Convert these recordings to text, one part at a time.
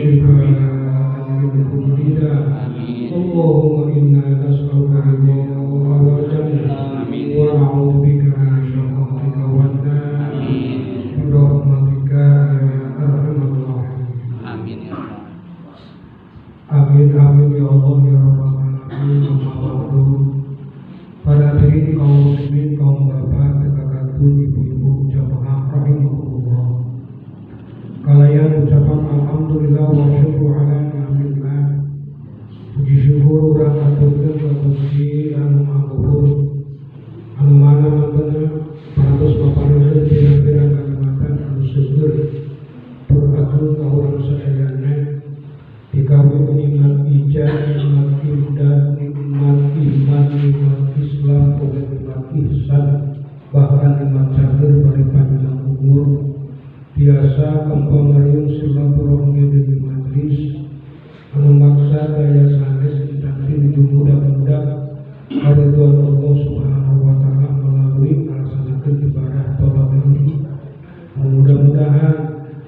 syifaan min kulli da. Allahumma inna nas'aluka ridhaka wal jannah wa na'udzubika min syarrika wan nar. Bi rahmatika ya arhamar rahimin. Amin ya Allah. Amin amin ya Allah ya rabbal alamin. Amma ba'du. Para hadirin kaum muslimin, kaum bapak, kakak, ibu-ibu jamaah rahimakumullah. Kalian ucapan alhamdulillah wa syukru ala ni'amillah. Puji syukur urang aturkeun ka Gusti anu Maha Luhur, anu mana mantena parantos maparinkeun pirang-pirang kanikmatan anu seueur tur agung ka urang sadayana. Dikawin nikmat ijab, nikmat imdad, nikmat iman, nikmat Islam, uga nikmat ihsan, bahkan nikmat cager bari panjang umur. Biasa kempal meriung silaturahmi di majelis anu maksa daya sanes intanti nuju muda-muda karidhoan Allah Subhanahu wa taala melalui ngalaksanakeun ibadah tolak ilmu. Mudah-mudahan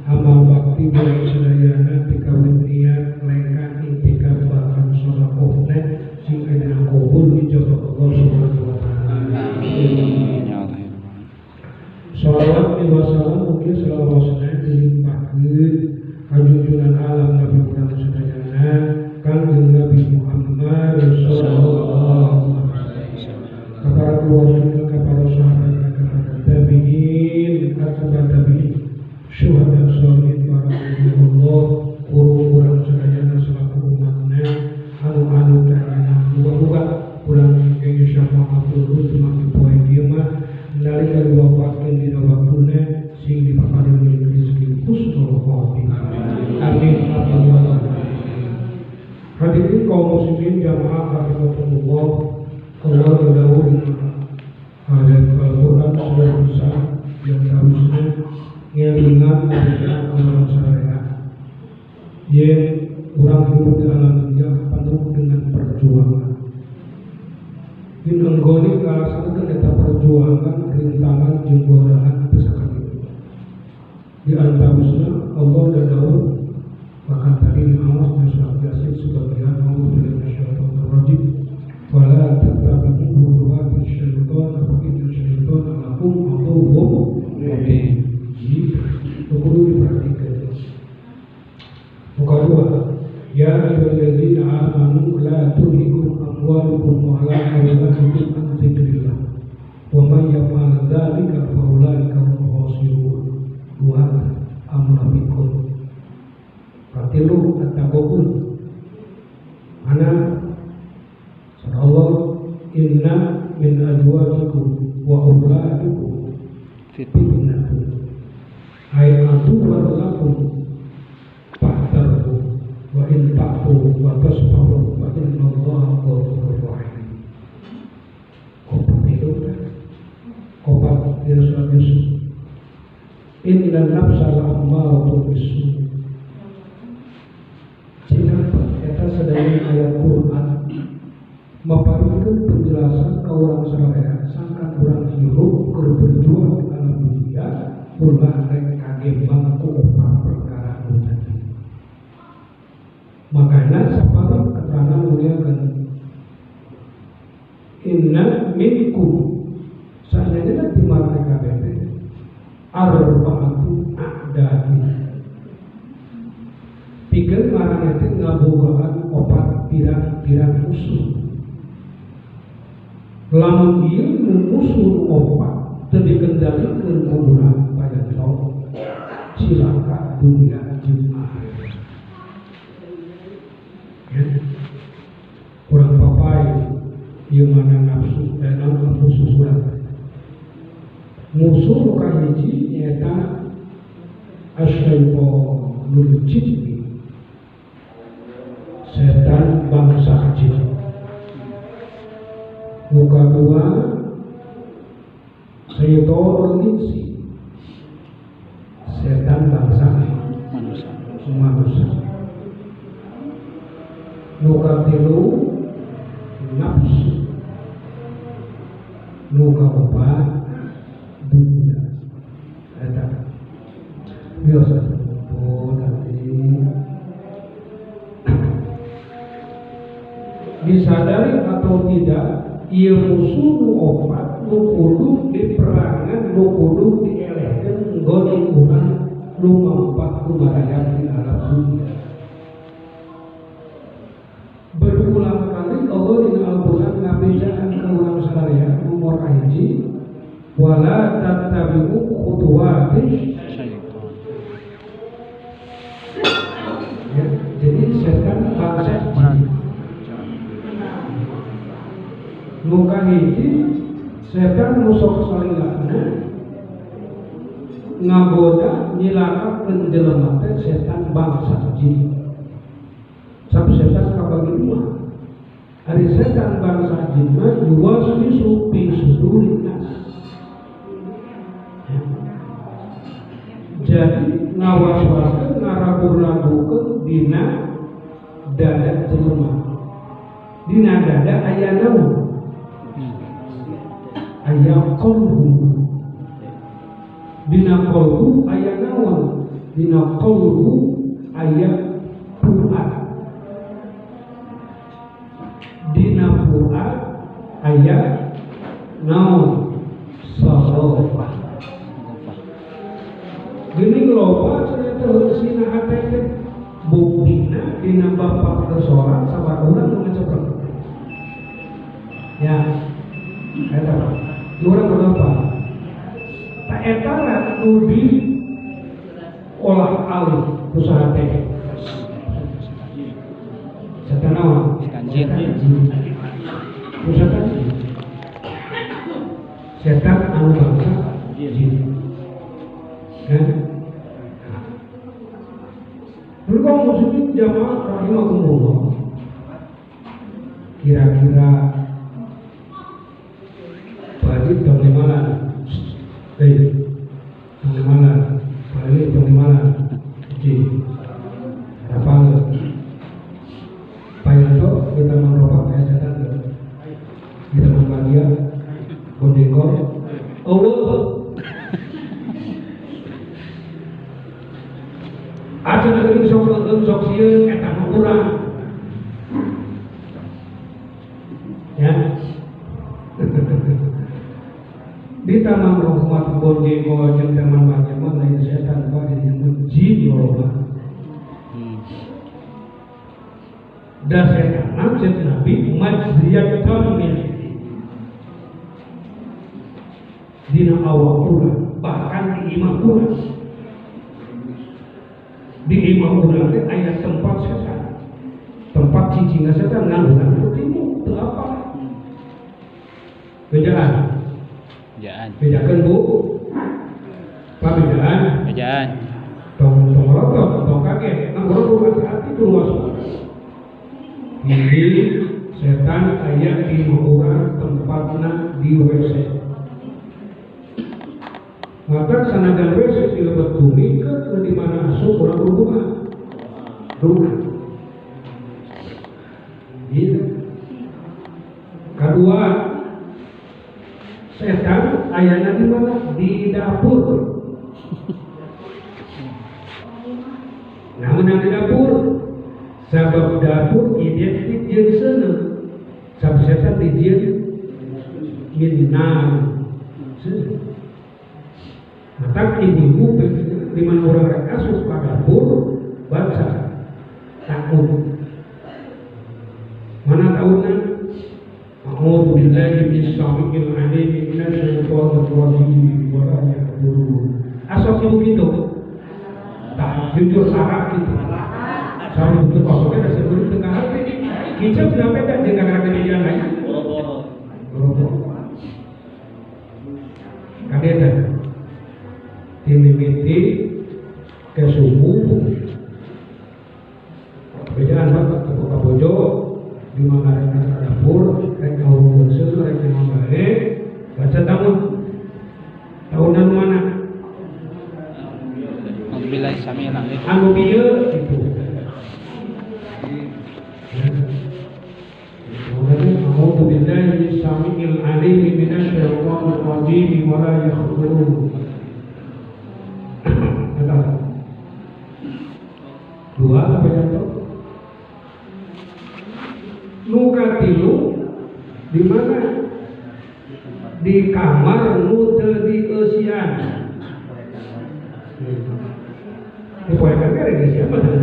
amal bakti urang sadayana dikawin niat lengkah itikaf bahkan sedekahna sing aya kabul ijabah Allah Subhanahu wa taala. Amin ya Allah. Shalawat wa salam mugi selawasna dilimpahkeun ka junjungan alam Nabi urang sadayana Kangjeng Nabi Muhammad sallallahu alaihi wasallam, ka para keluarga, ka para sahabat, ka para tabi'in, atba tabi'in, syuhada sholihin, para awliya Allah, guru urang sadayana selaku umatna anu-anu ka muga-muga urang kenging syafaatul uzma di poe ieu mah nalika diwafatkeun dina waktuna sing dipaparin rezeki husnul khotimah. Amin amin ya Allah. Hadirin kaum muslimin jamaah rahimakumullah. Allah dawuh ayat Al-Qur'an surah Nisa yang harusnya ngelingan nalika urang sadaya. Yen urang hidup di alam dunia penuh dengan perjuangan. Yen enggone ngalaksanakeun eta perjuangan rintangan jeung godaan teu sakali. Di antawisna Allah dawuh bahkan tadi diawas di surat Yasin sebagian auzubillahi minasyaitonir rajim wala tattabi'u khutuwatis syaitan fa inna syaitana lakum aduwwun mubin. Itu perlu diperhatikan. Muka dua, ya ayyuhalladzina amanu la tulhikum amwalukum wa la auladukum an dzikrillah wa may yaf'al dzalika fa ulaika humul khasirun. Dua, al-munafiqun. Katilu at-taghabun. Ana Allah inna min azwajikum wa auladikum fitnatun ay aduwwun lakum fahdaru wa in ta'fu wa tasfahu fa inna Allaha ghafurur rahim. Opat itu opat di surat Yusuf. Inna nafsa la'ammaratun bisu. Eta sadaya ayat Quran maparikeun penjelasan ka urang sadaya sangkan urang hirup keur berjuang di alam dunia ulah rek kagembang ku opat perkara anu tadi. Makanya sapalih keterangan muliakeun inna minkum saenyana di marane kabeh arba'atu a'da'in. Pikeun marane teh ngabogaan opat pirang-pirang musuh. Lamun ieu musuh opat teu dikendalikeun ku urang payanto cilaka dunia jeung akhirat. Ya. Kurang papai ieu mana nafsu dan musuh urang. Musuh nu kahiji nyaeta asyaitonul jin, setan bangsa jin. Muka dua syaitonul insi, setan bangsa manusia. Manusia. Nuka tilu nafsu, nuka opat dunia. Eta biasa oh nanti Disadari atau tidak, ieu musuh nu opat nu kudu diperangan, nu kudu dielehkeun nggon urang lumampah kumarayang di alam dunia. Berulang kali Allah di Al-Qur'an ngabejaan ka urang sadaya nomor hiji wala tattabi'u khutuwatis syaitan. Ya, jadi setan bangsa jin. Nu kahiji setan nu sok salilana ngagoda nyilakakeun jelema teh setan bangsa jin. Sab setan kabagi dua. Ari setan bangsa jin mah yuwaswisu fi sudurin nas. Ya. Jadi ngawas-waskeun ngaragu-ragukeun dina dada jelema. Dina dada aya naon? Aya qalbu. Dina qalbu aya naon? Dina qalbu aya fuad. Dina fuad aya naon? Sarofah. Geuning loba cenah teh sina hate teh buktina dina bapak keur salat sabar urang nu ngeceprek. Ya. Eta urang kudu apa? Ta eta nu di olah alih ku saha teh. Setan naon? Setan jin. Ku setan jin. Setan anu bangsa jin. Kan? Dulu kaum muslimin jamaah rahimakumullah. Kira-kira wajib tong limalan. Tong limalan. Wajib tong limalan. Hiji. Hafal. Payanto kita manropak aya setan teu. Kita membagia bondekor. Eueuh. Acan geuning sok leukeung sok sieun eta mah urang. Ya. Di taman rahmat bonjengkol jeung taman bagia mah lain setan pak di dieu jin loba. Da setan cek Nabi majziyat tamil. Dina awak urang bahkan di imah urang. Di imah urang teh aya tempat setan. Tempat cicingna setan ngan urang teu timu teu apa. Bejaan. Bejaan. Bejakeun Bu. Pak bejaan. Bejaan. Tong tong rotok, tong kaget. Nang urang kudu hati-hati kudu waspada. Hiji setan aya di imah urang tempatna di WC. Maka sanajan WC di lebet bumi ke di mana asup urang berdoa. Doa. Gitu. Kedua, setan ayana di mana? Di dapur. Namun yang di dapur, sabab dapur identik jeung seuneu. Sabab setan dijieun minar. Seuneu. Maka ibu-ibu di mana orang rek asup ka dapur baca takut. Mana tahunan? A'udzu billahi minas samiil alim minasy syaithanir rajim wa la yahdurun. Asok ibu gitu. Tah jujur sarah gitu. Sarah jujur kosongnya da sebelum teu kaharti. Kicep da beda jeung kakara kejadian lain. Boro-boro. Kadeta. Dimimiti ke subuh. Bedaan bapak ke bojo di mana rek ka dapur, rek ngurung seuneu, rek naon bae, baca tahun. Tahunan mana? Alhamdulillah sami alim. Anu bieu itu. A'udzu billahi samiil alim minasy syaithanir rajim wa la yahdurun. Dua apa yang itu? Nu katilu di mana? Di kamar nu teu dieusian. Di poekan ge rek siapa teh?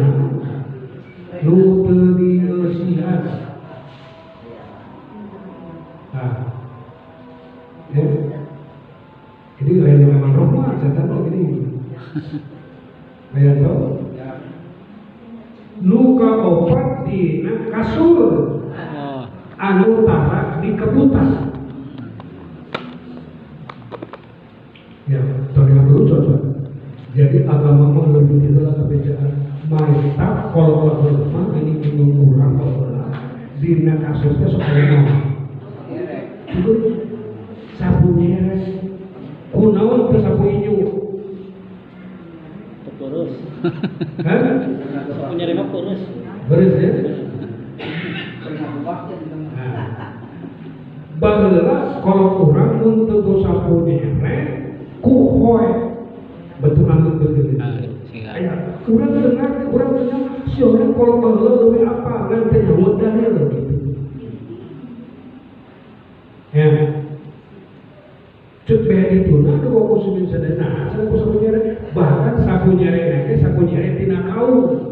Nu teu dieusian. Nah. Ya. Ini lain memang rohmah setan mah gini. Bayang tau? Nu kaopat dina kasur. Anu tara di kebutan. Ya, tadi dulu contoh. Jadi agama mah lebih tidak kebejaan. Maita kalau agama ini minum kurang kalau dina kasurnya sok aya. Sapu nyerek. Kunaon teu sapu inju? Terus. Hah? Sapu nyerek mah kurus. Kurus ya? Nah. Baheula kalau urang mun teu go sapu nyerek ku hoe betulan betul. Aya urang dengar urang tanya si orang kalau baheula leuwih apa ngan teh nyaho dalil gitu. Ya. Cek bae itu nah ku muslimin sadana sapu sapu nyerek bahkan sapu nyerek teh sapu nyerek tina kaum.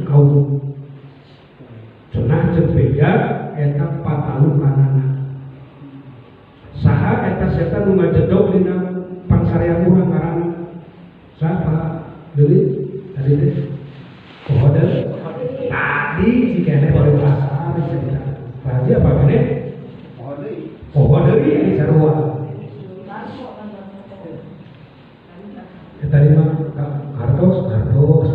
Kaum. Cenah cek beja eta patalukanana. Saha eta setan nu ngajedog dina pangsarean urang ngaranna? Saha Deui tadi teh poho deui. Tadi jigana bari pasar cerita. Tadi apa gane? Poho deui ini sarua. Tadi mah hartos hartos.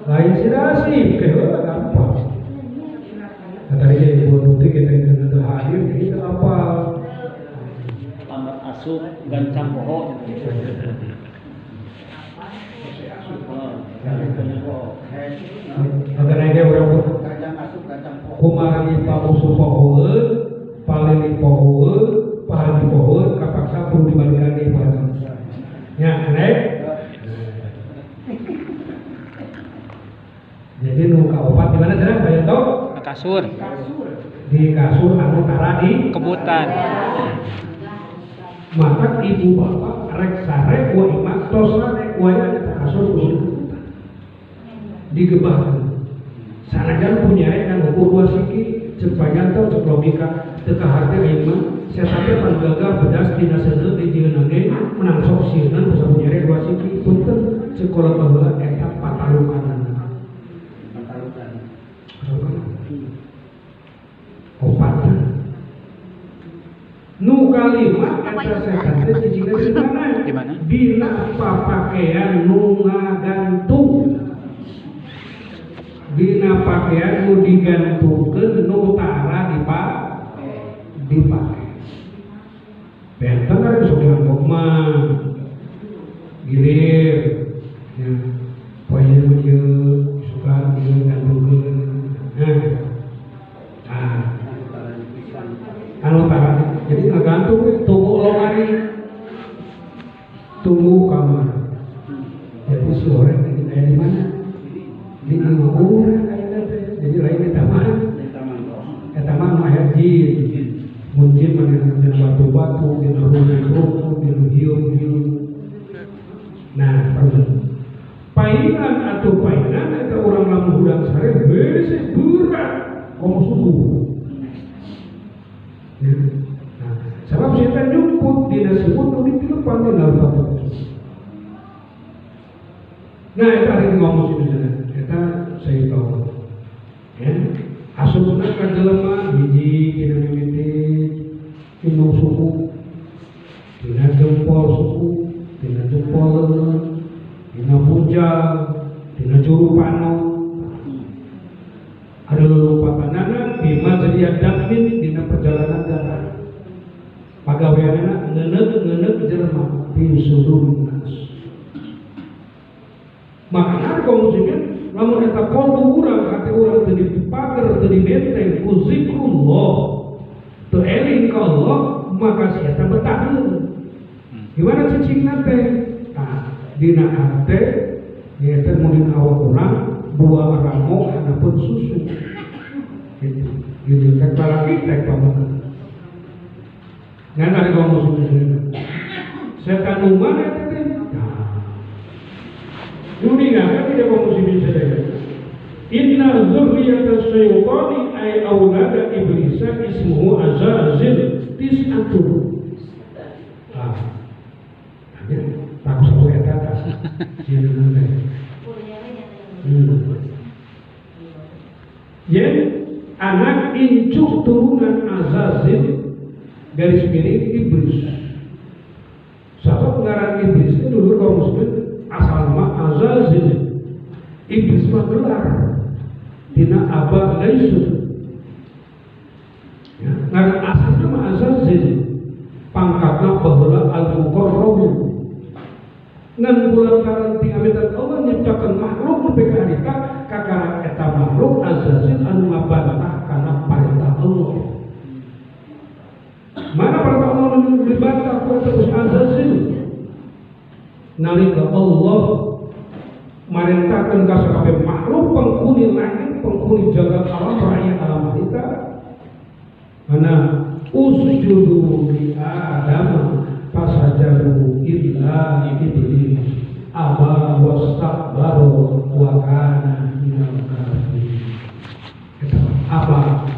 Lain sirasi keheula gampang. Nah, tadi ibu Nuti kita itu hadir jadi itu apa? Tambah asup gancang poho. Agar aja urang kumargi pausuh pohoeun, palili pohoeun, pahaji pohoeun, kapaksa kudu dibalikan deui Pak Haji. Nya, rek. Jadi nu kaopat di mana cenah Pak Yanto? Kasur. Di kasur anu tara di kebutan. Maka ibu bapak rek sare wa imah tos sare waya eta kasur kudu kebutan. Digebahkeun. Sanajan punya kan ukur dua siki cek Pak Yanto cek logika teu kaharti aing mah setan teh pan gagah bedas dina seuneu di jieunna ge menang sok sieun ku sapu nyere dua siki punten cek kolot baheula eta patalukanana. Opat. Nu kalima eta setan teh cicingna di mana? Di mana? Dina papakaian nu ngagantung. Dina pakaian nu digantungkeun nu tara dipake. Benten kan sok diangkok mah. Gilir. Ya. Poe ieu suka ieu gantungkeun. Nah, anu tara jadi ngagantung tunggu lomari tunggu kamar. Jadi si orang ini aya di mana? Di imah urang aya teh. Jadi lain eta mah. Eta mah nu aya jin. Mun jin mah dina batu-batu, dina rumput, dina hiung-hiung. Nah, perlu. Paingan atau paingan eta urang lamun hudang sare hese berat komo subuh. Ya. Nah, sebab setan nyumput dina semut nu ditilepan dina batu. Nah, eta hari ngomong sini sana. Eta saya tahu. Ya, asupna ka jelema hiji dina mimiti indung suku, dina jempol suku, dina jempol leungeun, dina bujang, dina juru panon. Ada lulupatanana bima jadi damin dina perjalanan darah. Pagaweanana ngeuneuh-ngeuneuh jelema bi sudur nas. Maka kaum muslimin lamun eta kalbu urang hati urang teu dipager teu dibenteng ku zikrullah teu eling ka Allah maka si eta betaheun. Gimana cicingna teh? Tah dina hate Ya teh mun awak urang buah ramo hanapun susu. Gitu. Gitu rek lalaki rek pameukeun. Ngan ari kaum muslimin. Setan nu mana eta teh? Nah. Dunia kan tidak kaum muslimin sadaya. Inna dzurriyyata syaitani ay aulada iblisa ismuhu azazil tis'atun. Ah. Hanya tak satu eta tah. Sieun teh. Yen anak incu turunan Azazil garis miring iblis. Sabab ngaran iblis itu dulu kaum muslimin asal nama Azazil. Iblis mah gelar dina aba laisu. Ya, ngaran asalna mah Azazil. Pangkatna baheula al-muqarrab. Ngan kulantaran tingamitan Allah nyiptakeun makhluk nepi ka harita kakara eta makhluk Azazil anu ngabantah kana parentah Allah. Mana perintah Allah nu dibantah ku eta Azazil? Nalika Allah marentahkeun ka sakabeh makhluk penghuni langit, penghuni jagat alam raya alam harita, mana usjudu li Adam fasajadu illa iblis aba wastakbaru wa kana minal kafirin. Eta apa?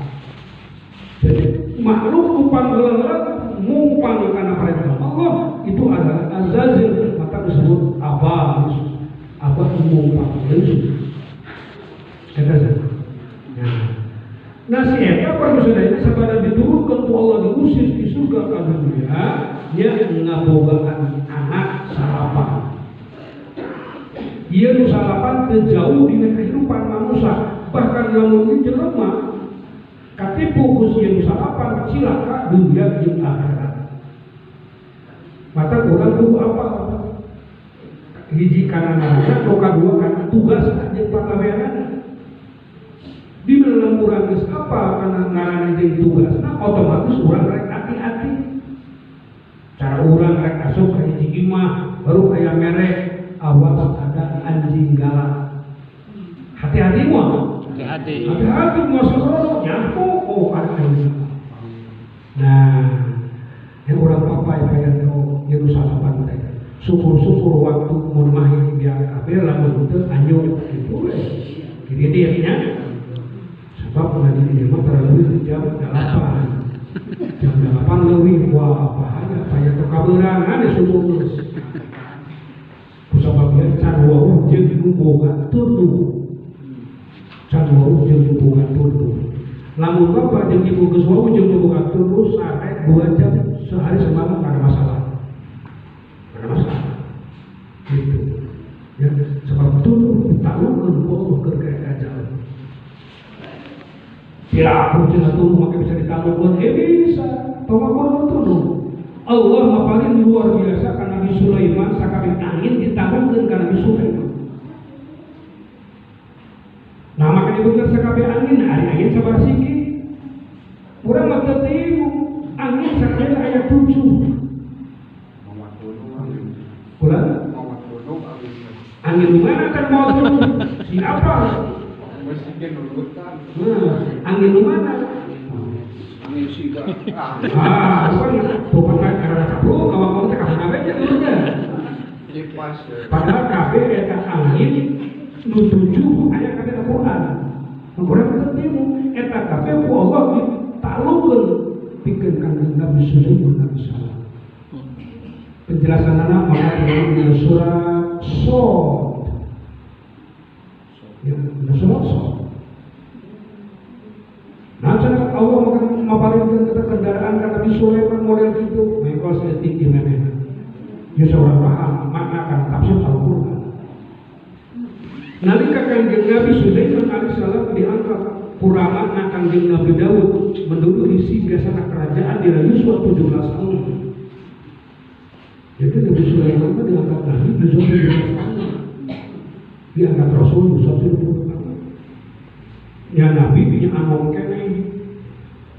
Jadi makhluk panggelan mumpang kana perintah Allah itu adalah Azazil, maka disebut aba, aba mumpang eta. Nah si eta permasalahnya sabada diturunkan ku Allah diusir di surga ke dunia, nya ngabogaan anak salapan. Ieu nu salapan teu jauh dina kehidupan manusia, bahkan lamun jelema katipu ku si nu salapan cilaka dunia jeung akhirat. Mata urang kudu apa? Hiji kana ngaranna, nu kadua kana tugas jeung pagaweanana. Di mana urang geus apa kana ngaranna jeung tugasna otomatis urang rek hati-hati. Cara urang rek asup ka hiji imah baru aya merek awas ada anjing galak. Hati-hati moal. Hati-hati. Hati-hati moal sosoro nyaho oh ada anjing. Nah, yang urang papai pengen ke Yerusalem mereka. Syukur-syukur waktu mun mahi biar kabeh lamun teu anjur kitu we. Jadi dia nya sebab ngaji di rumah terlalu jam 8. Jam 8 leuwih wah bahaya paya kekaberangan di subuh geus. Kusabab ieu can wawuh jeung nu boga tunduh. Can wawuh jeung nu boga tunduh. Lamun bapak jeung ibu geus wawuh jeung nu boga tunduh sare 2 jam sehari semalam kada masalah. Kada masalah. Gitu. Ya, sebab tunduh ditaklukkeun ku Allah keur kaajaan. Tidak aku cenah tunduh maka bisa ditaklukkeun, bisa. Tong aku tunduh. Allah maparin luar biasa ka Nabi Sulaiman sakabeh angin ditaklukkeun ka Nabi Sulaiman. Nah maka dibener sakabeh angin, ari angin sabar siki. Urang mah teu timu, angin sakabeh aya 7. Ulah? Angin nu mana kan mau tunduh? Siapa? Angin nu mana? Angin siga. Ah, bukan bukan karena capluk, awak teh kabeh aja dulunya. Kipas. Padahal kabeh eta angin nu 7 aya kabeh Al-Qur'an. Urang teu timu eta kabeh ku Allah ditaklukkeun pikeun Kangjeng Nabi Sulaiman alaihi salam. Penjelasanana maka dina surat Shad. Ya, dina surat Shad. Nah, cara Allah maparinkeun kita kendaraan ka Nabi Sulaiman model kitu, mengko saeutik ieu memehna. Ieu seorang paham makna kana tafsir Al-Qur'an. Nalika Kangjeng Nabi Sulaiman alaihissalam diangkat kuramana Kangjeng Nabi Daud menduduki singgasana kerajaan di Yusuf 17 tahun. Jadi Nabi Sulaiman itu diangkat Nabi Yusuf 17 tahun. Diangkat Rasul Yusuf 70 tahun. Ya Nabi punya anom kene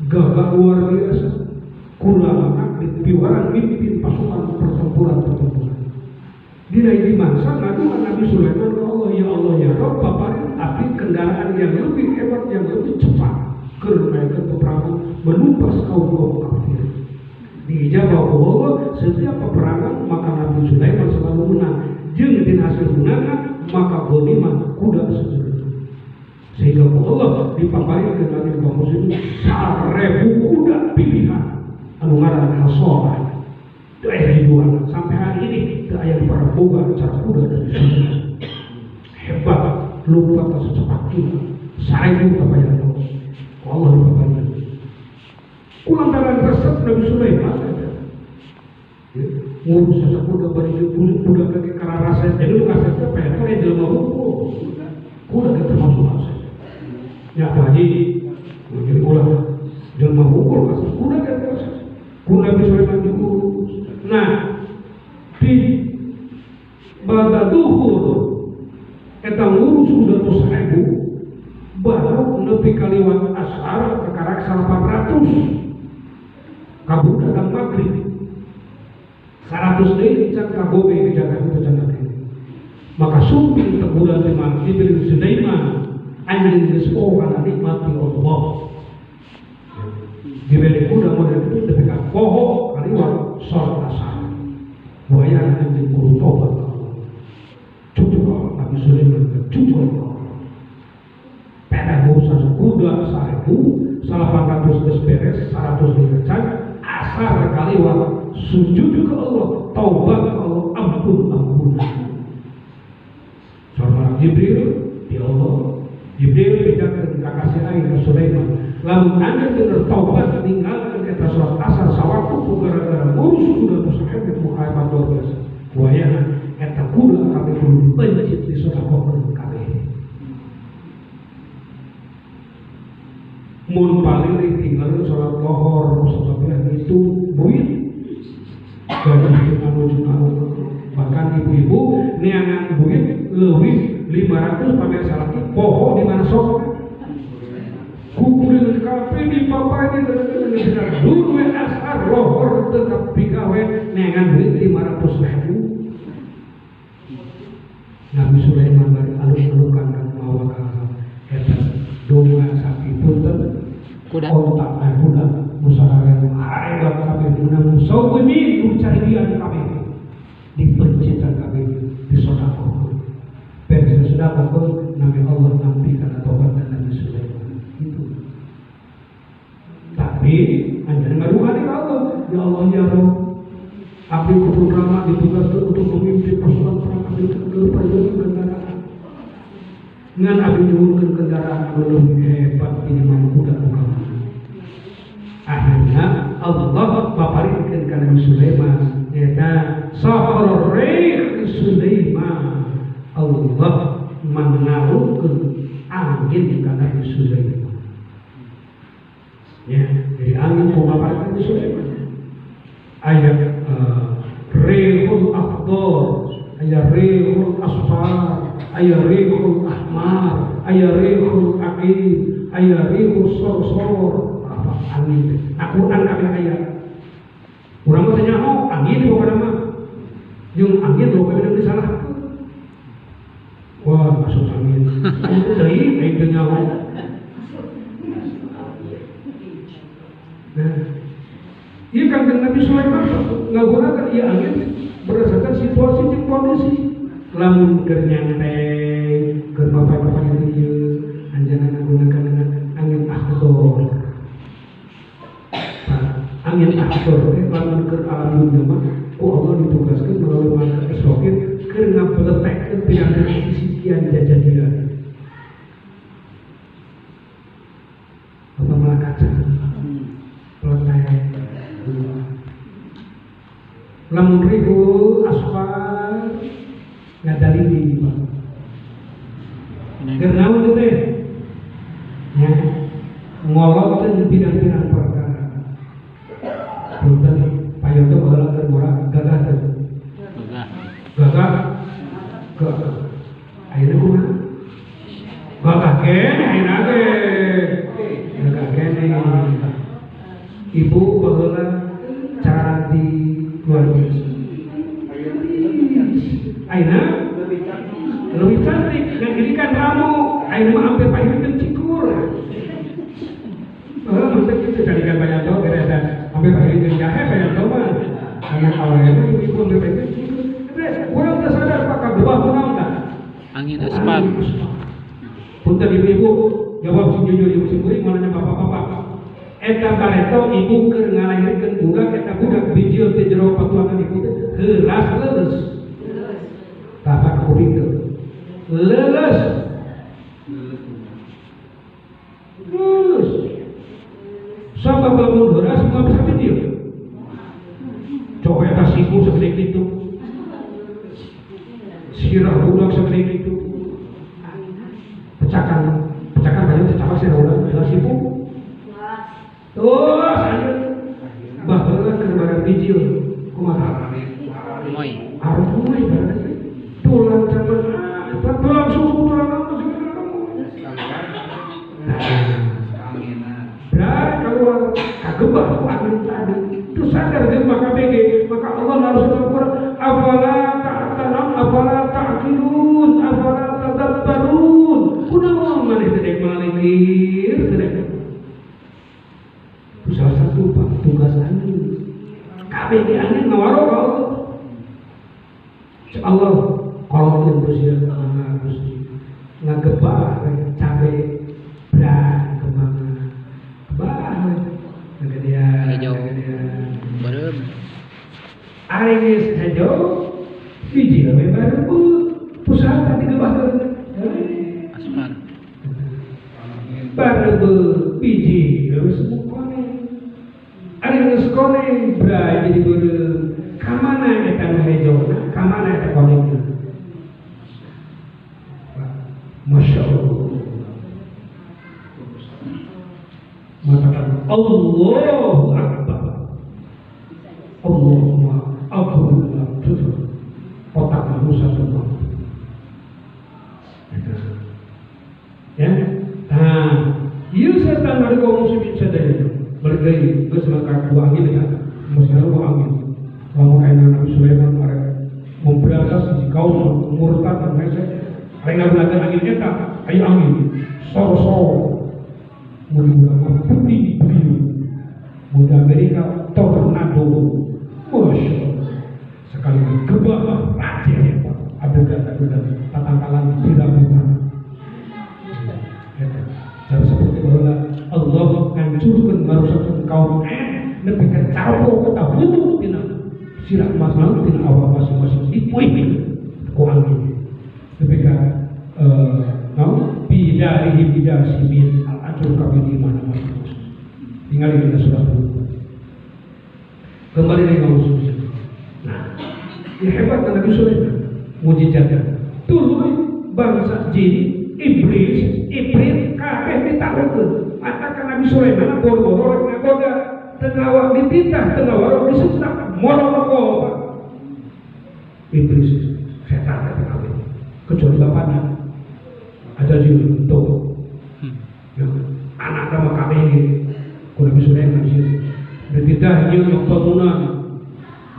gagah luar biasa. Kuramana dipiwaran mimpin pasukan pertempuran-pertempuran. Dina hiji mangsa ngaduan Nabi Sulaiman ke Allah, ya Allah ya Rabb, paparin abdi kendaraan yang lebih hebat, yang lebih cepat keur naikkeun peperangan menumpas kaum-kaum kafir. Diijabah ku Allah, setiap peperangan maka Nabi Sulaiman selalu menang. Jeung dina hasil menangna maka ghanimah kuda seueur. Sehingga ku Allah dipaparikeun Nabi Muhammad itu 1000 kuda pilihan anu ngaran Hasorah. Teu aya dijual sampai hari ini teu aya para boga cara kuda dari surga. Hebat, lupa tak secepat kilat. 1000 kabayang ku Allah dipaparikeun. Kulantaran resep Nabi Sulaiman ngurus kuda bari kuda ke kararasa jadi lu kasep teh pengen teh jelema hukum kuda ge termasuk aset ya Pak Haji jadi ulah jelema hukum kasep kuda ge termasuk kuda Nabi Sulaiman diurus. Nah di bada duhur eta ngurus kuda nu 1000 baru nepi ka liwat asar kakarak 800 kabur datang maghrib 100 deui can kagobe jaga itu can maka sumping teguran di mana diberi Sulaiman anjeun geus poho kana nikmat ti Allah diberi kuda model itu nepi ka poho kaliwat salat asar wayang anjeun kudu tobat cucu Nabi Sulaiman cucu Allah pedah urusan kuda 1000 800 geus beres 100 deui can asar kaliwat sujud ke Allah, taubat ke Allah, ampun ampunan. Seorang Jibril di Allah, Jibril bejakeun ka kasih aing ka Sulaiman. Lamun anjeun teu taubat ninggalkeun eta salat asar sawaktu ku gara-gara ngurus kuda nu sahebat mu hebat luar biasa. Wayahna eta kuda kabeh kudu dipencit disedekahkeun kabeh. Mun palilih tinggal salat lohor musababah itu buit gaji anu bahkan ibu-ibu neangan buit leuwih 500 pamer salaki poho di mana sok kukurin kabeh di papai di dulu asar lohor teu pigawe neangan duit 500.000. Nabi Sulaiman bari alus-alukan kan mawa ka eta domba sapi punten kuda onta kuda musarareun hebat kabeh menang musawwimin nu carian kabeh dipencitan kabeh disedekahkeun beres disedekahkeun nami Allah nampi kana tobat Nabi Sulaiman itu. Tapi anjeun ngaduan ka Allah, ya Allah ya Rabb, abdi kudu rama ditugaskeun untuk memimpin pasukan perang abdi teu perlu kendaraan ngan abdi nyuhunkeun kendaraan anu leuwih hebat tinimbang kuda nu kamari. Akhirnya Allah paparikeun ka Nabi Sulaiman eta sakhara rih Sulaiman. Allah mangarukeun angin ka Nabi Sulaiman. Ya, jadi angin paparikeun Nabi Sulaiman. Aya rihul akhdar, aya rihul asfar, aya rihul ahmar, aya rihul aqib, aya rihul sorsor. Angin. Al-Quran kabeh aya. Urang mah teh nyaho angin pokona mah. Jeung angin loba bener disalahkeun. Wah, masuk angin. Deui aing teu nyaho. Nah, ieu Kangjeng Nabi Sulaiman ngagunakeun ieu angin berdasarkan situasi jeung kondisi. Lamun keur nyantai, keur bapak-bapak ieu anjeunna ngagunakeun angin akhdar. Angin akhdar teh lamun keur alam dunya mah ku Allah ditugaskeun melalui malaikat Israfil keur ngabeletekkeun pirang-pirang sisian jajadian. Apa malah kaca? Peletek. Lamun rihul asfar ngadalili Pak. Keur naon teh? Nya ngolotkeun pirang-pirang perkara. Punten payoto baheula keur ngora gagah teh. Gagah. Gagah. Ayeuna kumaha? Gagah keneh ayeuna ge. Gagah keneh. Ibu baheula cantik luar biasa. Lebih cantik dan ini kan ramu ayeuna mah hampir pahirikeun cikur. Heeh, maksud kitu jadikan banyak tau beresan hampir pahirikeun jahe banyak tau mah. Anak awalnya ibu hampir pahirikeun cikur. Urang teu sadar Pak kagebah kunaon tah? Angin aspal. Punten ibu-ibu jawab sing jujur ibu sing kuring mananya bapak-bapak. Eta bareto ibu keur ngalahirkeun budak eta budak bijil teh jero patuangan ibu teh heuras leuleus. Tah Pak kuping teu. Leuleus. Leuleus. Sabab lamun heuras moal bisa bijil. Coba eta siku segede kitu. Sirah budak segede kitu. Pecakan banyak cecawak sirah budak jelas ibu. Terus anjeun baheula keur barang bijil kumaha? Moy. Arumoy barang tulang caman tulang susu tulang apa segala dan keluar kagebah ku angin tadi itu sadar jeung maka BG maka Allah harus Al-Qur'an afala ta'talam afala ta'qilun afala tadabbarun kunaon maneh teh dek malikir teh dek. Itu salah satu Pak tugas angin. KBG angin ngawaro ka Allah. Allah kolotkeun Gusti mangga Gusti ngagebah cabe brang kemana gebah we ngagedean Hejo. Beureum. Ari geus hejo biji we baru pusat digebahkeun. Aspal. Baru biji geus koneng. Ari geus koneng bray jadi beureum. Ka mana eta nu hejona? Ka mana eta konengna? Masya Allah. Matakan Allahu Akbar. Allahumma akbar. Otak manusia semua. Ya. Nah, ieu setan dari kaum muslimin sadaya. Balik deui geus maka ku angin eta. Muslimin ku angin. Lamun aya Nabi Sulaiman arek memberantas si kaum murtad dan hese. Arek ngagunakeun angin eta, aya angin. Sor-sor. Mun urang putih biru. Mun Amerika tornado. Masya Allah. Sekali gebah raja adegan-adegan tatangkalan diragukan. Dan seperti bahwa Allah ngancurkeun ngarusakkeun kaum nepi ka caropo kota hutu tina sirah masing-masing tina awak masing-masing dipuih ku angin. Nepi ka naon bidarihi bidasimin al acur kabeh di mana masing-masing. Tinggal dina surat Hud. Kembali dari kaum muslimin. Nah, ya hebat Nabi Sulaiman mujizatnya. Tuluy bangsa jin, iblis, ibrit kabeh ditaklukkeun. Matakan Nabi Sulaiman boro-boro rek ngagoda, teu ngawak dititah, teu ngawak disetak, moroko. Iblis setan eta kabeh. Kecuali bapana. Ada jin tuh. Ya, anak mah kabeh ge. Ku Nabi Sulaiman sih. Dititah nyieun bangunan.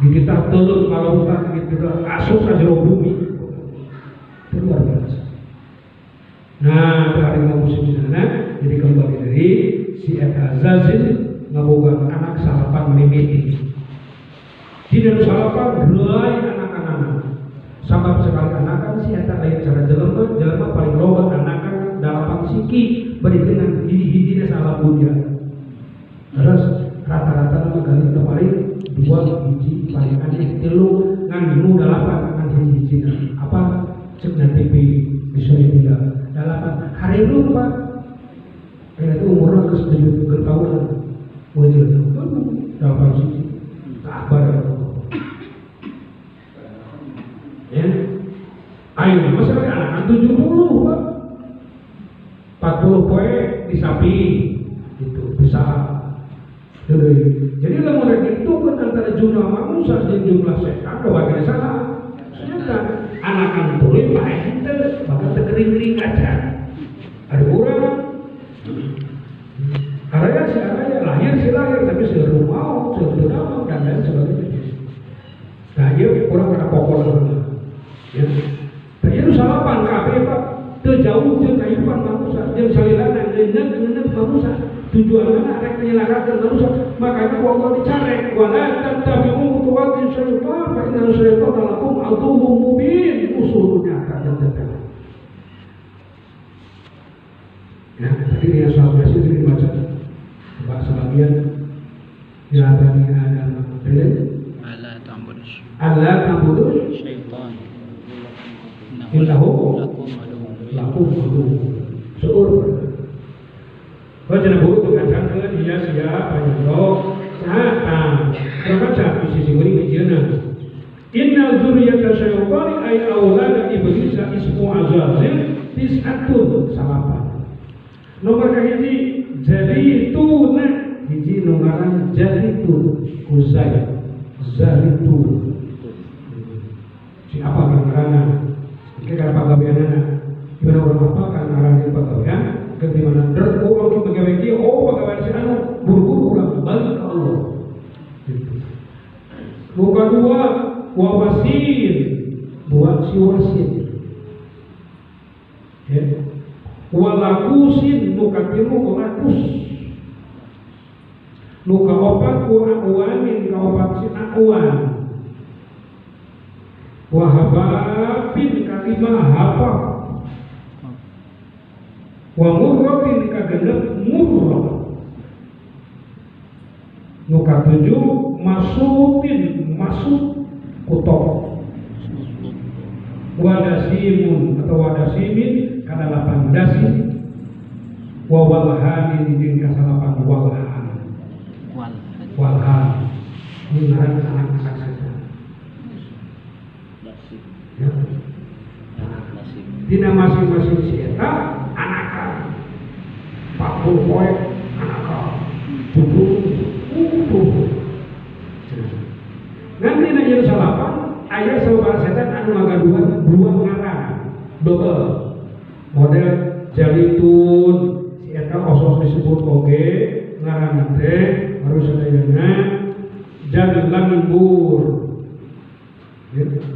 Dititah teuleum ka lautan gitu, asup ka jero bumi. Itu luar biasa. Nah, hari mau musim di sana, jadi kembali dari si Eta Azazil ngaboga anak salapan mimiti. Di dalam salapan geuleuh anak-anak. Sabab sekali anakan si Eta lain cara jelema, jelema paling loba anakan dalapan siki bari dengan hiji-hijina salapunya. Terus rata-rata nama kali itu paling dua hiji paling aneh tilu ngan nu dalapan ngan hiji-hijina. Apa cek na TV bisa tidak dalapan hari lupa itu umurnya ke 73 tahun wajib dalapan siji kabar ya ayo masa anak 70 Pak 40 poe di sapi itu bisa. Jadi lamun rek dihitungkeun antara jumlah manusia jeung jumlah setan bagian salah. Setan anakan tuluy paeh henteu bakal teu gering-gering aja. Ada urang araya si araya lahir si lahir tapi seueur maut, seueur naon dan lain sebagainya. Nah, ieu urang kana pokona. Ya. Tah ieu salapan kabeh Teu jauh jeung kehidupan manusia, jeung salilana ngeuneuh-ngeuneuh manusia. Tujuanna rek nyelakakeun manusia, makanya ku Allah dicarek wala tattabi'u khutuwati syaitan fa inna syaitana lakum aduwwum mubin. Usulnya nyata dan. Ya, tadi dia soal masih dibaca bahasa bagian ya bani Adam ala ta'budu ala ta'budu syaitan innahu lakum aduwwun seueur. Kau jangan buru kacangkeun iya siap panjang saha tah kaca isi siguring hijieuna inna dzurriyyata syaitani ay aulada iblisa ismu azazil tis'atun salapan. Nomor kahiji jalituna hiji nu ngaran jalitun kuzai zalitun siapa ngaranna ke kana pagaweanana gimana urang apa kan ngaran pagawean ke di mana der urang ki pagawean kieu oh pagawean si anu buru-buru urang balik ka Allah gitu. Nu kadua wawasin buat si wasin ya walakusin nu katilu lakus nu kaopat ku awanin kaopat si awan wahababin kalima hapa wa murratin kagenep murrah nu katujuh masutin masuk kutok wadasimun atau wadasimin kadalapan dasi wa walhanin jeung kasalapan walhan walhan ini ngaran anak-anak setan ya. Dina masing-masing si eta anakan 40 poe anakan cucu utuh nanti dina ieu salapan aya sababaraha setan anu ngagaduhan dua ngaran double model jalitun si eta osos disebut oge ngaran teh harus sadayana jalanbur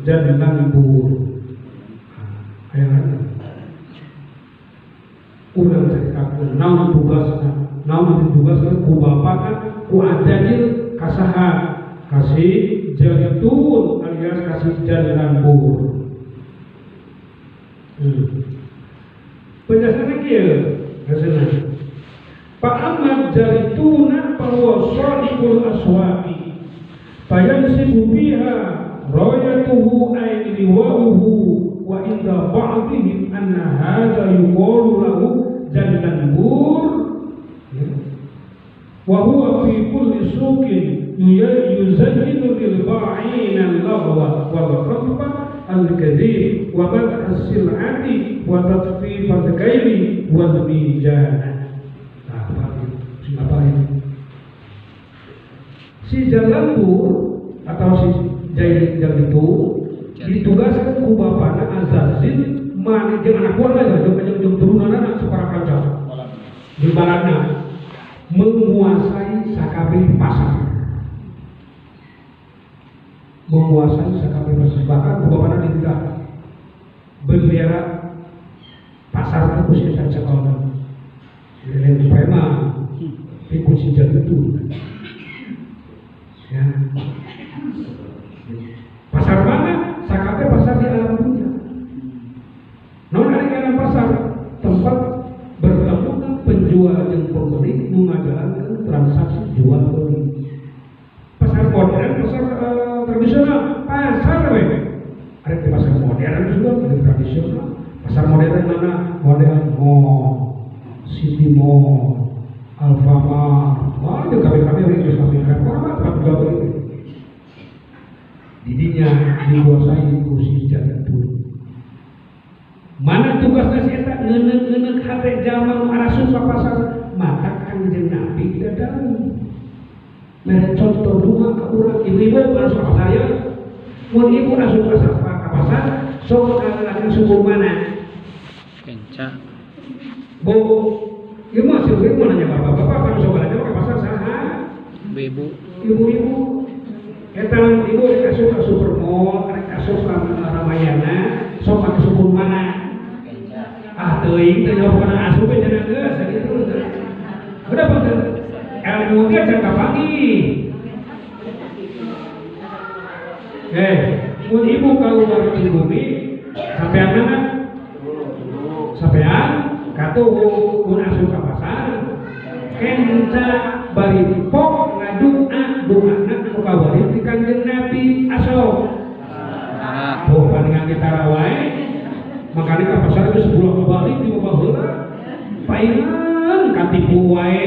jalanbur aya ngaran urang caritakeun naon tugasna naon ditugaskeun ku bapana ku ajajil kasaha kasih jalitun alias kasih jalanbur. Penjelasannya kieu hasilna. Fa amma jalituna fa huwa sahibul aswaqi fayansibu fiha rayatuhu ay liwa'uhu wa inda ba'dihim anna hadza yuqalu lahu jalanbur wa huwa fi kulli suqin yuzayyinu lil ba'ina al-laghwa wal khatba al-kadhib wa madh as-sil'ati wa tatfif al-kayli wal mizan. Nah, apa ini? Si jalanbur atau si jahil itu ditugaskan ku bapana Azazil mane jeung anak buahna jeung turunanna sapara kanca. Di baladna menguasai sakabeh pasar. Menguasai sakabeh pasar bahkan ku bapana dititah bendera pasar itu ku si cakalna. Lain preman, ikut si itu. Ya. Pasar mana? Sakabeh pasar di alam dunia. Non ari alam pasar tempat bertemu penjual jeung pembeli nu ngajalankeun transaksi jual beli. Pasar modern, pasar tradisional, pasar we. Ada di pasar modern juga, ada tradisional. Pasar modern mana? Model mall, City Mall, Alfamart. Wah, itu KBKB geus kami orang mah jual beli. Didinya dikuasai ku si jatun. Mana tugasna si eta ngeuneuh-ngeuneuh hate jalma nu arasup ka pasar mata Kangjeng Nabi dadang. Mere contoh bunga ka urang ibu-ibu asup ka pasar ya. Mun ibu asup ka pasar sok ka suku mana? Kenca. Bu, ieu mah sih ieu nanya bapak-bapak kan sok belanja ka pasar saha? Ibu. Ibu-ibu. Eta ibu rek asup ka Supermall, rek asup ka Ramayana, sok ka suku mana? Ah, teuing teh pokona asup we cenah geus sakitu. Udah bener. Ilmu teh can kapanggih. Mun ibu keluar di bumi sampean mana? Sampean katuh mun asup ka pasar kenca bari pok ngadua doana anu kawarit ti Kanjeng Nabi asok. Oh, paningan kita wae. Makanya ka pasar geus sebulan balik di baheula. Paingan katipu wae.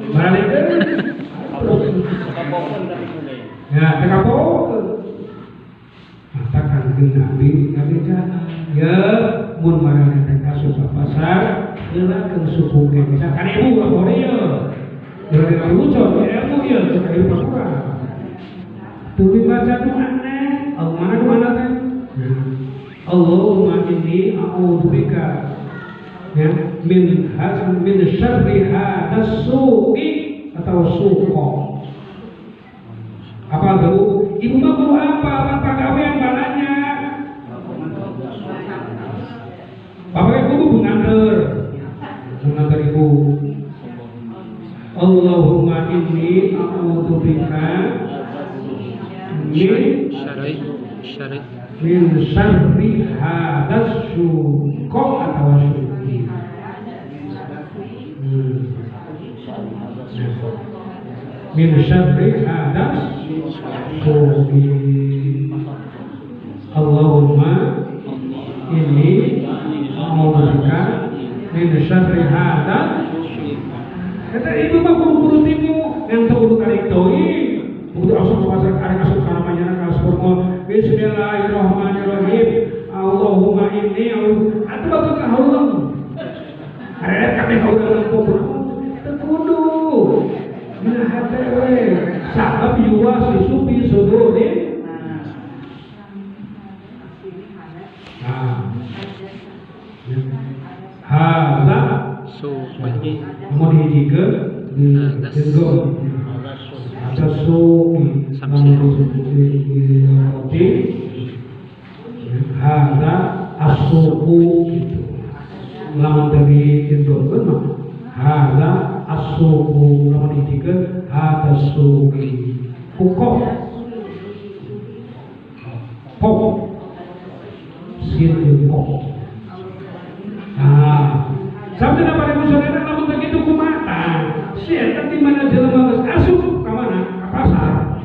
Balik ya, tekapokeun. Mata Kanjeng Nabi ngabejaan. Ya, mun maraneh teh asup ka pasar, heulakeun suku kenca. Kan ibu ka ieu. Urang ngalucon ilmu ieu teh ka ieu kurang. Tuluy baca doana, mana doana teh? Allahumma inni a'udzubika ya min min syarri hadas suqi atau suqa. Apa tuh? Ibu mah kudu apa? Kan pagawean balanya. Bapak ibu kudu nganter. Nganter ibu. Allahumma inni a'udzubika min syarri hadas suqa atau suqi. Min syarri hadas suqi. Allahumma inni a'udzubika min syarri hadas. Kata ibu mah kudu timu yang teu tarik teuing. Kudu asup ka pasar arek asup ka namanya ka sport. Bismillahirrahmanirrahim. Allahumma inni atuh batur ka hauleng. Arek kabeh hauleng nempo teu kudu. Dina hate we sabab yuwasisu fi sudurin. Nah. Hadza suqi nomor hiji ke di jenggo hadza suqi nomor hiji hadza as-suqu gitu. Lamun dari jenggo mah hadza as-suqu nomor hiji ke hadza suqi kukok kok sin kok. Nah, sampai dapat ibu saudara namun begitu kumata, si eta di mana jelema geus asup ka mana? Ka pasar.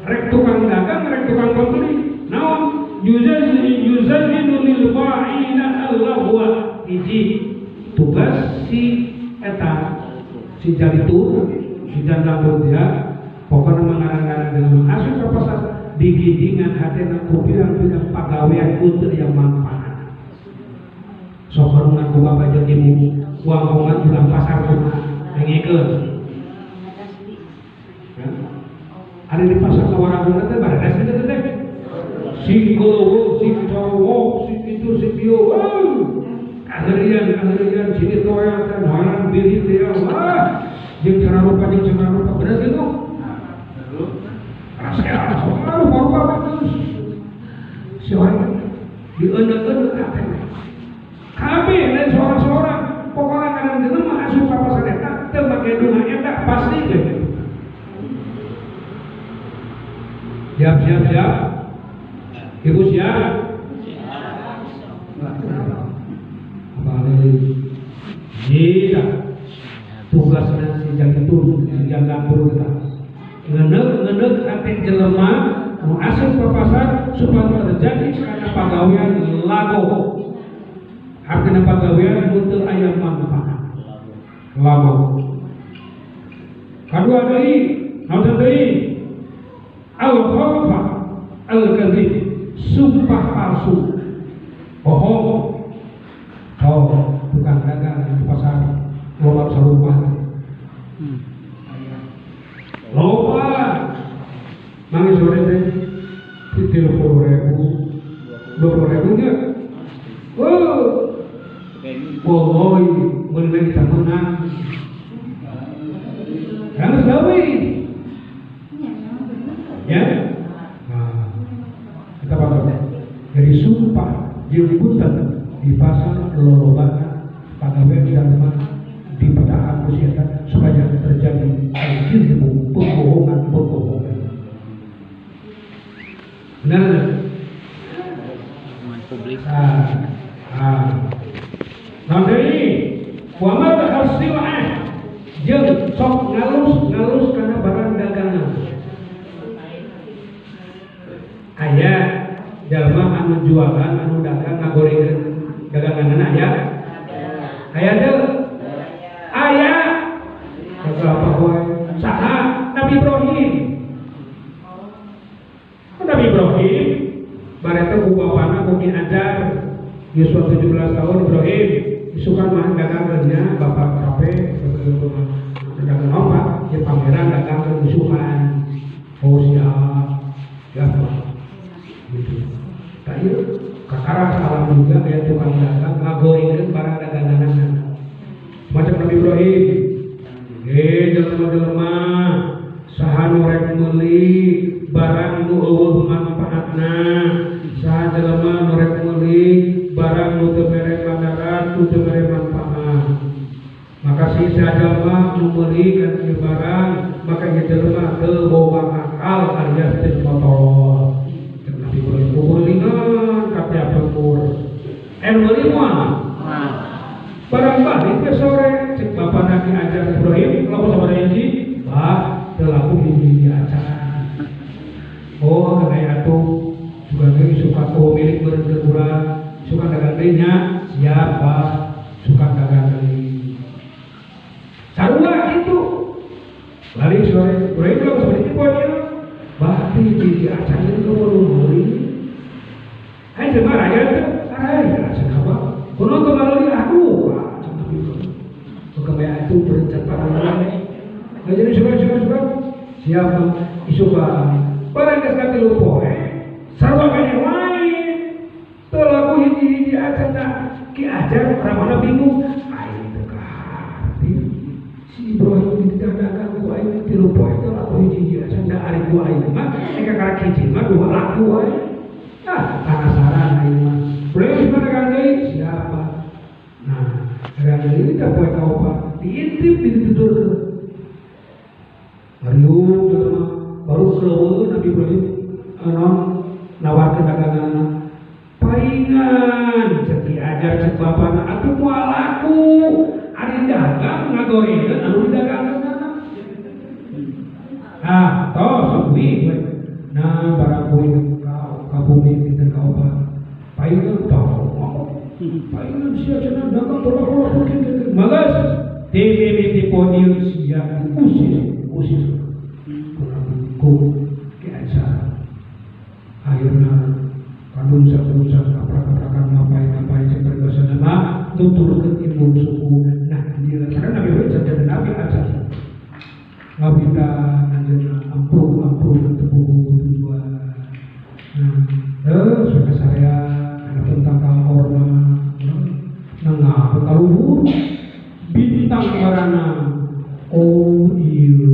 Rek tukang dagang, rek tukang pembeli. Naon? Yuzayyinu lil ba'ina Allahu hiji tugas si eta si jalitur, si janda dia pokona mangarang-ngarang jelema asup ka pasar digidingan hatena ku pirang-pirang pagawean teu yang manfaat. Sok warungan ku bapak jeung ibu wangkongan urang pasar kumaha dengekeun. Ada di pasar sawaraguna teh baredes teh teh. Si golowo, si cowok, si itu si kieu. Kaheurian sini toya teh hoyong biri teh wah. Jeung sararupa beres kitu. Rasea rupa-rupa bagus. Si orang dieuneukeun hate. Kabeh lain seorang-seorang pokoknya kadang jelema asup ka pasar eta teu make doa eta pasti ge. Siap siap siap. Ibu siap? Apa iya. Tugasnya si jangkitur, si jangkapur kita. Ngeneuk-ngeneuk hate jelema nu asup ka pasar supaya terjadi kana pagawean lago. Artinya pagawean mutu aya manfaat. Lago. Kadua deui, naon deui? Al-khawfa al-kadzib, sumpah palsu. Bohong. Oh, tukang dagang di pasar loba sarumpah. Loba. Mangi sore teh 30.000, 20.000 nya. Oh. Wallahi mun kita menang. Harus gawe. Ya. Nah. Jadi sumpah jeung punten di pasar lolobana pagawean jalma di pedahan ku si eta supaya terjadi al-kizbu, pembohongan-pembohongan. Benar nggak? Hubungan publik. Nah, deui wa madhasil'ah jeung sok ngalus-ngalus kana barang dagangan. Aya jalma anu jualan anu dagang ngagorengkeun daganganna aya? Aya teu? Aya. Apa wae? Saha? Nabi Ibrahim. Nabi Ibrahim bareta ku bapana ku Ki Ajar yuswa 17 tahun Ibrahim isukan mah dagangkeunnya bapak kape dagang apa? Ya pangeran dagangkeun isukan. Oh siap. Ya Pak. Gitu. Tak ieu kakara salam juga aya tukang dagang ngagorengkeun barang daganganna. Macam Nabi Ibrahim. Jelema-jelema saha nu rek meuli barang nu eueuh manfaatna, saha jelema nu rek meuli barang nu teu mere madarat, nu teu mere manfaat. Maka si saha jelema nu meuli kana ieu barang, maka ieu jelema teu boga akal alias teu kotor. Cek Nabi Ibrahim kukuringan ka tiap lembur. Anu meuli moal? Barang balik ke sore, cek bapak Nabi ajar Ibrahim, kalau sama hiji, bah, telaku hiji acan. Oh, kena atuh, juga deui suka oh milik berkurang, suka dagang deui nya, siap bah, suka dagang deui. Sarua kitu. Balik sore, Ibrahim kalau sama hiji poe ieu, bah hiji acan ieu kudu meuli. Hayu jelema raya teh, araya acan apa? Kuno kembali aduh, kebaya itu berencana para. Nah, jadi suka siapa isuka barang geus katilu poe sarua kene wae teu laku hiji-hiji acan da Ki Ajar ramana bingung aing teu kaharti si Ibrahim tidak dagang ku aing tilu poe teu laku hiji-hiji acan da ari ku aing mah eka karek hiji mah dua laku wae ah penasaran aing mah Ibrahim dagang deui siapa nah dagang deui teh poe kaopat diintip dituturkeun Marium jelema baru keleuweun Nabi Ibrahim anu nawarkeun daganganna paingan cek Ki Ajar cek bapana atuh moal laku ari dagang ngagorengkeun anu didagangkeunana ah tos suwi we nah barang kuwi ka bumi dinten kaopat paingan tong paingan sia cenah dagang tolak-tolak kieu magas dimimiti podium sia diusir usir ku Ki Ajar akhirna kadungsak-dungsak kaprak-kaprakan ngapain-ngapain cek peribahasa nama tuturkeun ilmu suku nah dia karena Nabi Ibrahim jadi Nabi Ajar ngabita anjeunna amprung-amprung teu tujuan nah suka saya ada tentang orma nengah kaluhur bintang warana oh iya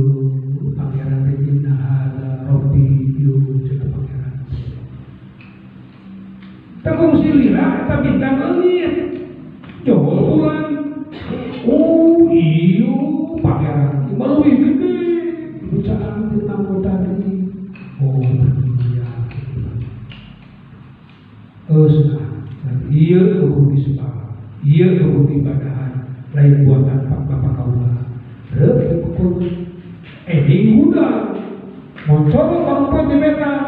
pangeran inna hadza rabbi ieu cenah pangeran teu silira eta bintang leungit jol bulan oh iya pangeran leuwih gede bacaan tentang kota tadi oh iya sudah ieu kudu disebab ieu kudu ibadahan lain buatan pak bapak kaula reup pukul ending huda moncol karupa jemetan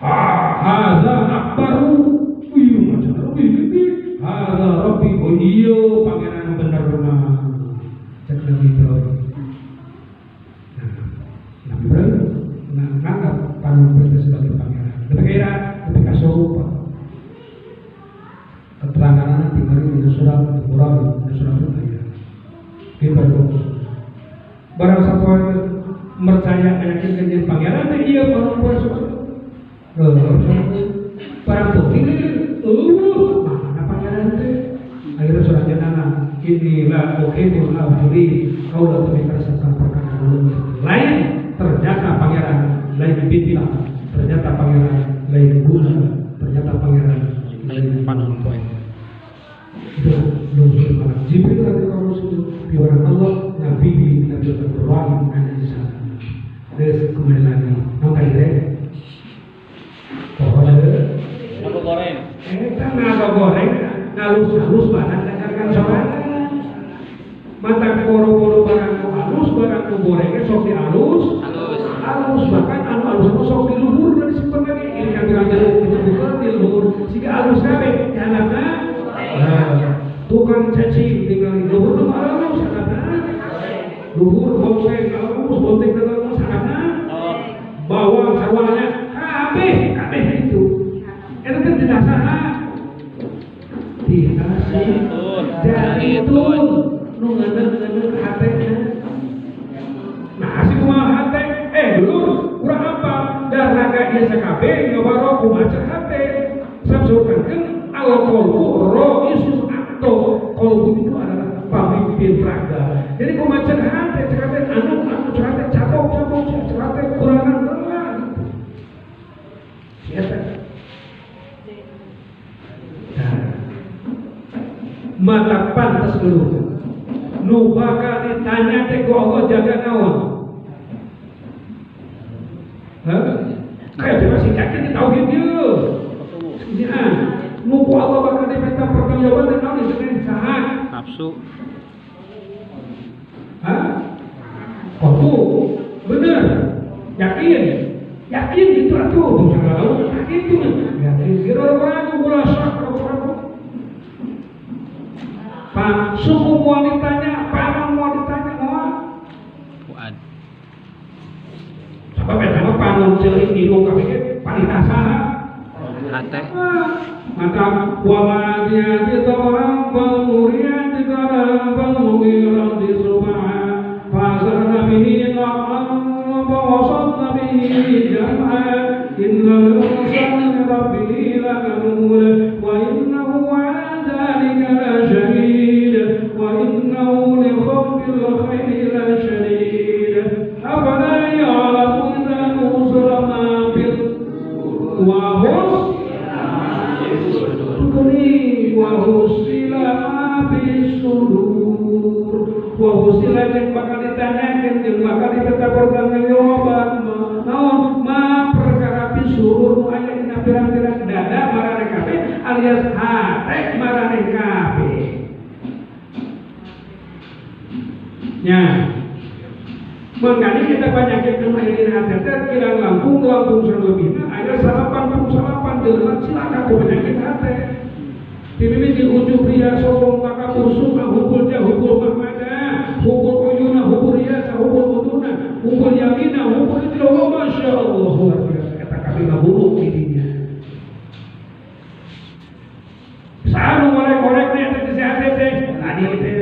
haza akbaru ieu macam leuwih gede haza rabbi oh ieu pangeran bener mah cek Nabi Ibrahim. Nah, Nabi Ibrahim menganggap panumpang itu sebagai pangeran lebih kira lebih kasurupa keterangan nanti mari di surat Ibrahim di surat ayat kita barang satu percaya meyakinkan jadi pangeran teh ieu panumpang barang bukti mana pangeran teh akhirnya suratnya nana inilah uhibbul afili kaulah lebih keresakan perkara lain ternyata pangeran lain bintang ternyata pangeran lain guna ternyata pangeran. Lain panon poe. Itu belum malam. Jibril ketika itu piwarang Allah Nabi Nabi Ibrahim alaihissalam. Terus kembali lagi. Nong tadi teh. Pokoknya napa goreng? Eta napa goreng? Ngalus-halus barang dagang sorangan. Mata boro-boro barang nu halus, barang nu gorengnya sok dihalus. Halus. Halus bahkan anu halus mah sok di luhur dan disimpen lagi. Ini kan tukang jeruk dibuka di luhur. Siga halus kabeh jalanna. Nah, tukang cacing tinggal di luhur nu halus handapna. Luhur bongseng halus, bonteng halus handapna. Bawang sawahnya kabeh kabeh itu. Eta teh tidak saha. Dikasih zaitun nu ngeuneuh-ngeuneuh hatena. Nah, si kumaha hate? Dulur, kurang apa? Da raga ieu sakabeh ngabaro kumaha cek hate. Sabsurkankeun al-qalbu ra'isus akto. Qalbu itu adalah pemimpin raga. Jadi kumaha cek hate, cek hate anu anu cek hate capok-capok cek hate kurangan heula gitu. Si eta. Nah, mata pantas dulu. Nu bakal ditanya teh ku Allah jaga naon? Hah? Kayak dia masih yakin di tauhid ieu. Nya, nu ku Allah bakal diminta pertanggungjawaban teh naon disebut saha? Nafsu. Hah? Qalbu. Bener. Yakin. Yakin gitu atuh, tong sagala yakin tuh. Yakin kira orang ulah syak orang. Pak, suku mau ditanya, panon mau ditanya, mau? Fuad. Sebab eta mah panon ceurik irung kabeh ge palita saha? Hate. Maka wa ma'adiyati tawam wal muriyati karam wal mughirati subha fa bihi naqan wa wasatna bihi jam'a innal insana li rabbihi lakanun wa innahu 'ala dzalika lasyahid wa innahu li hubbil khairi lasyadid afala ya'lamu idza nusira ma fil wa husila ma fis sudur wa husila jeung bakal ditanyakeun jeung bakal dipenta pertanggungjawaban naon ma perkara pisurur nu aya dina pirang-pirang dada maraneh kabeh alias hate maraneh kabeh. Nya. Makanya kita penyakit nu aya dina hate teh kirang langkung langkung sareng aya 88 jelema cilaka ku penyakit hate. Dimimiti ujub riya sombong takabur suka hukul jah hukul mahmada hukul uyuna hukul riyasa hukul uduna hukul yamina hukul idroh masya Allah luar biasa eta kabeh ngaburuk di dinya. Sanu korek-korek teh eta teh hate teh tadi teh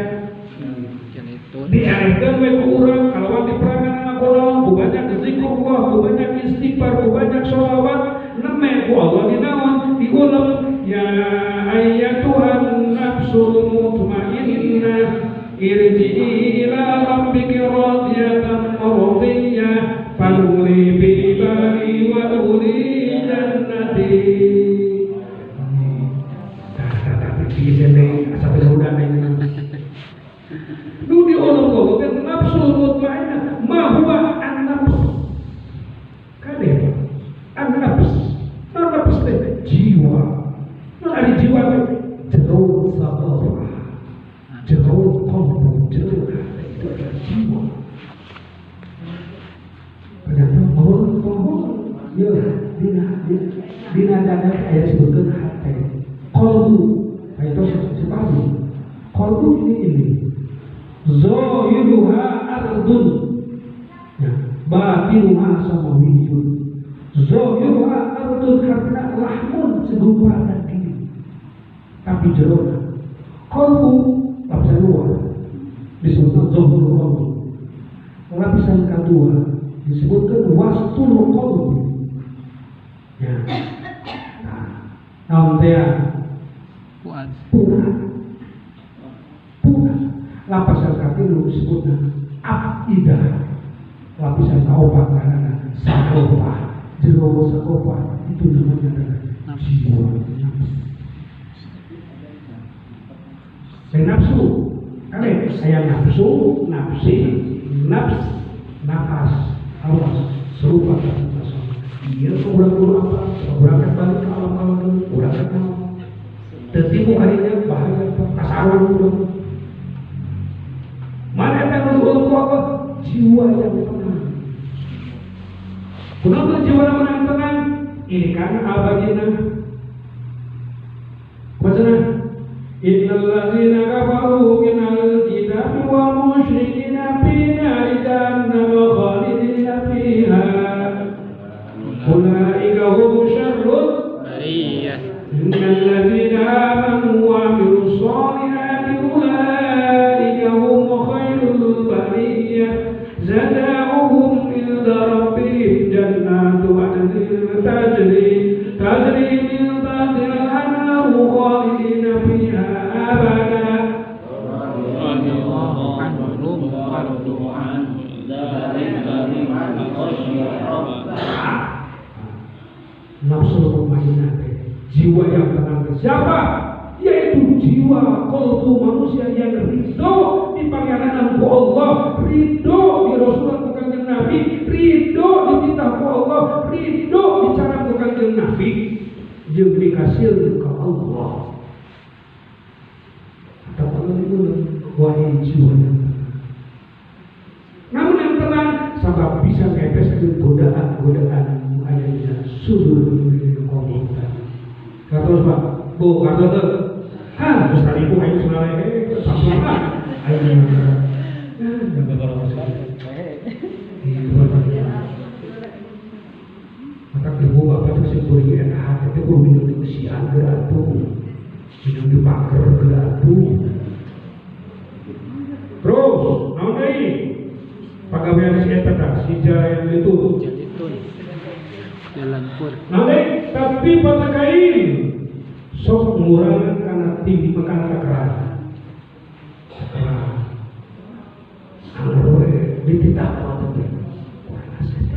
dialihkeun we ku urang kalawan diperangan anak urang ku banyak zikrullah ku banyak istighfar ku banyak sholawat neme ku Allah dinaon diulem ya ayyatuhan nafsul mutmainnah irji'i ila rabbiki radiyatan mardiyah fadkhuli bi ibadi wa adkhuli jannati. Nu diulem ku nafsul mutmainnah ma huwa an-nafs kade an-nafs nafs teh jiwa. Ari jiwa teh jero sakola, jero qalbu, jero hati itu adalah jiwa. Ternyata mohon ya dina dada aya disebutkeun hati. Qalbu itu sepadu. Qalbu ini zahiruha ardun ya, batinuha samawiyun. Zahiruha ardun karena lahmun segumpal daging. Tapi jerona qalbu lapisan luar disebutkan zahirul qalbi. Lapisan kedua disebutkan wastul qalbi. Ya. Nah, naon teh? Fuad. Puan. Lapisan katilu disebutkan afidah. Lapisan kaopat karena sakofa. Jero sakofa itu namanya adalah Jiwa nafsu. Kale aya nafsu, nafsi, nafs, nafas, awas, serupa nafas. Iya urang apa? Urang kan balik ke alam-alam dulu, urang kan tertipu kalinya bahaya kasarun urang. Mana eta nu apa? Jiwa yang tenang. Kenapa jiwa yang tenang? Ini karena abadina. Bacana innal ladzina kafaru minal kitabi wal musyrikina fi nari jahannam khalidina fiha ulaika hum syarrul bariyah. Innal ladzina amanu wa amilus solihati ulaika hum khairul bariyah jazaohum inda rabbihim jannatu adnin tajri min tahtiha al-anharu khalidina fiha abada. Nafsu mutmainnah, jiwa yang tenang. Siapa? Yaitu jiwa qalbu manusia yang ridho di pangeranan ku Allah, ridho di Rasulullah ku Kanjeng Nabi, ridho di titah ku Allah, ridho di cara ku Kanjeng Nabi, jeung dikasih ke Allah. Atau kalau itu wahai jiwa yang tenang. Namun yang tenang sebab bisa ngepes ke godaan-godaan ayatnya sudur Allah tadi. Kata Pak, bu kata tuh, ha, terus tadi bu ayo senare, sama ayo mana? Maka ibu bapak itu sih enak, itu kudu minum di usian geratu, minum di pagar geratu. Terus, naon deui? Pagawean si eta tah, si jalan itu. Jalan pur. Naon deui? Tapi patakain sok ngurangan kana tim kana takaran. Takaran. Anggur we dititah ku teh. Kurang asli.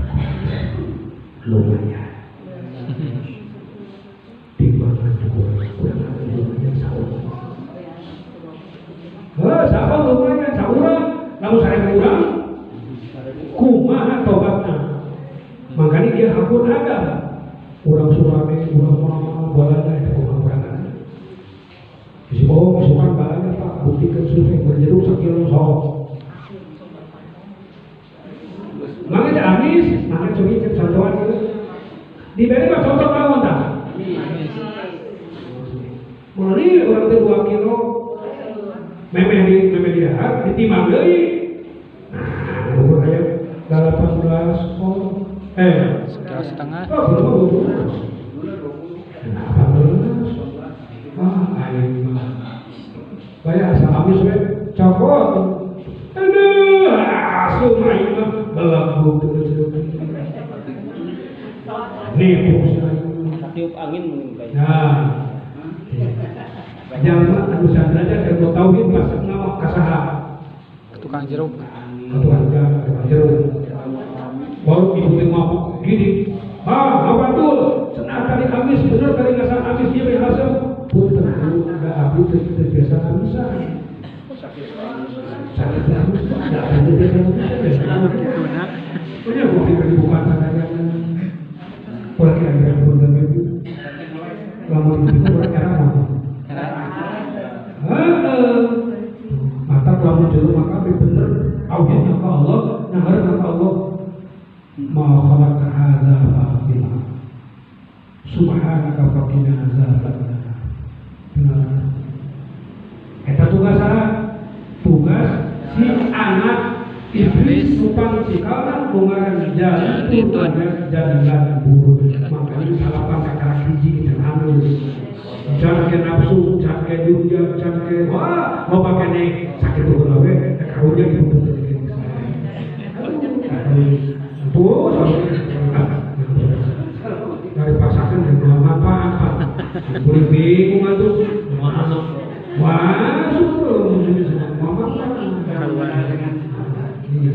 Lumayan. Timbangan kurang lumayan saur. Heh, saur lumayan saurang, lamun sareng urang kumaha tobatna. Makanya dia hakun agam. Urang surame, urang mama, balana eta kumaha urangan. Bisi bohong, masukan balana Pak, buktikan survei berjeruk sakilo sok. Mangga teh amis, mangga cobi cek contohan ieu. Dibere mah contoh naon tah? Meuli urang teh 2 kilo. Memeh di memeh didahar ditimbang deui. Nah, ukur aya 18 oh sekilo setengah. Oh, belum. 18. Ah, aing mah. Baya asa amis we cokot. Aduh, asup aing mah belakang teu. Nipu si aing. Tiup angin mungkin bae. Nah. Jalma anu belajar ilmu tauhid masukna mah ka saha? Tukang jeruk. Tukang jeruk. Baru ibu teh mah gini. Ah, apa tuh? Cenah tadi amis bener tadi ngasaan amis ieu we haseup. Punten bu, da abdi teu biasa amisan. Sakit amis, da abdi teu biasa amisan. Punya bukti dari bukan tandanya. Pola kira-kira punten ibu. Lamun ibu urang era mah. Heeh. Mata lamun jelema maka bener tauhidna ka Allah, nyaharna ka Allah. Ma khalaqta hadza batila. Subhanaka faqina azabannar. Benar. Eta tugas saha? Tugas si anak iblis supang cikalna lungaran jalan jalan buruk. Makanya salapan kakara hiji dan halus. Jangan ke nafsu, jangan ke dunia, jangan ke wah, mau pakai nih sakit tuh we, karunya ibu tuh tuh dari paksakan dan manfaat Pak. Kuring bingung atuh. Masuk. Masuk tuh mau manfaat. Iya.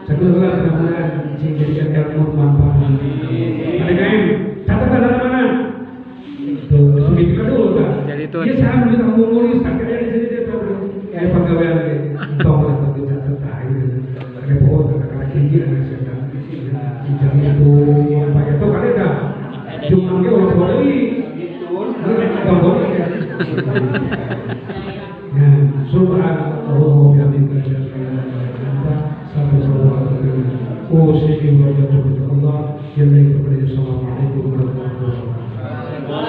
Sakitu lah mudah-mudahan sing jadikan ilmu manfaat. Ada kain, catatan dari mana? Assalamualaikum.